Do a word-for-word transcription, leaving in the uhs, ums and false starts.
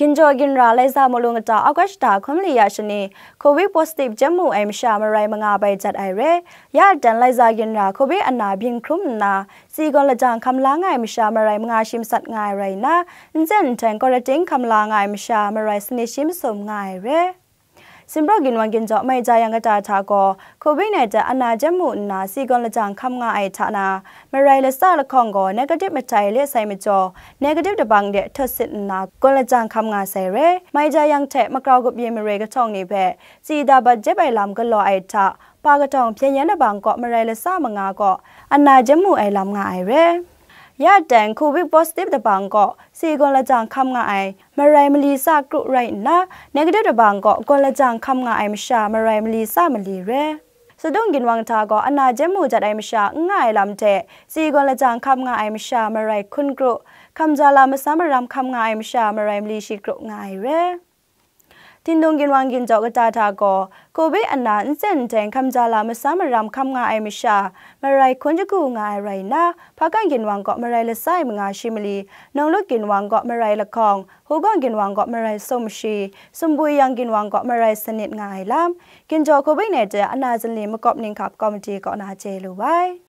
Ginjaw ginra Laiza Mulu Kata August hta hkum li ya shani, Covid positive jem mu ai masha marai manga bai jat ai re. Ya dan Laiza ginra Covid ana byin hkrum nna, si gawn lajang hkam la nga ai masha marai manga shi masat nga ai rai nna, nsen nhteng quarantine hkam la nga ai masha marai sanit shi masum nga ai re. Sinpraw ginwang ginjaw mai ja yang kata hta gaw, Covid nineteen ana jem mu nna si gawn lajang hkam nga ai hta na, marai lasa lahkawng gaw negative matai le sai majaw, negative dabang de htot sit nna gawn lajang hkam nga sai re. Mai ja yang hte makrau gup yin mare kahtawng ni hpe, tsi da bat jep ai lam galaw ai hta, pa kahtawng hpyen yan dabang kaw marai lasa manga kaw ana jem mu ai lam nga ai re. Ya dan Covid positive dabang kaw si gawn lajang hkam nga ai marai mali sa kru rai nna, negative dabang kaw gawn lajang hkam nga ai masha marai mali sa mali re. Sadung ginwang hta gaw ana jem mu jat ai masha n nga ai lam hte, si gawn lajang hkam nga ai masha marai hkun kru, hkam ja la masam maram hkam nga ai masha marai mali shi kru nga ai re. Htingdung ginwang ginjaw kata hta gaw, Covid ana nsen nteng hkam ja la masam maram hkam nga ai masha, marai hkun shagu nga ai rai nna, Hpakan ginwang kaw marai lasa ai manga shi mali, Nunglut ginwang kaw marai lahkawng, Hugawng ginwang kaw marai sum shi, Sumbuyang ginwang kaw marai sanit nga ai lam, ginjaw Covid nineteen ana zinli makawp ninghkap komiti kaw na chye lu ai.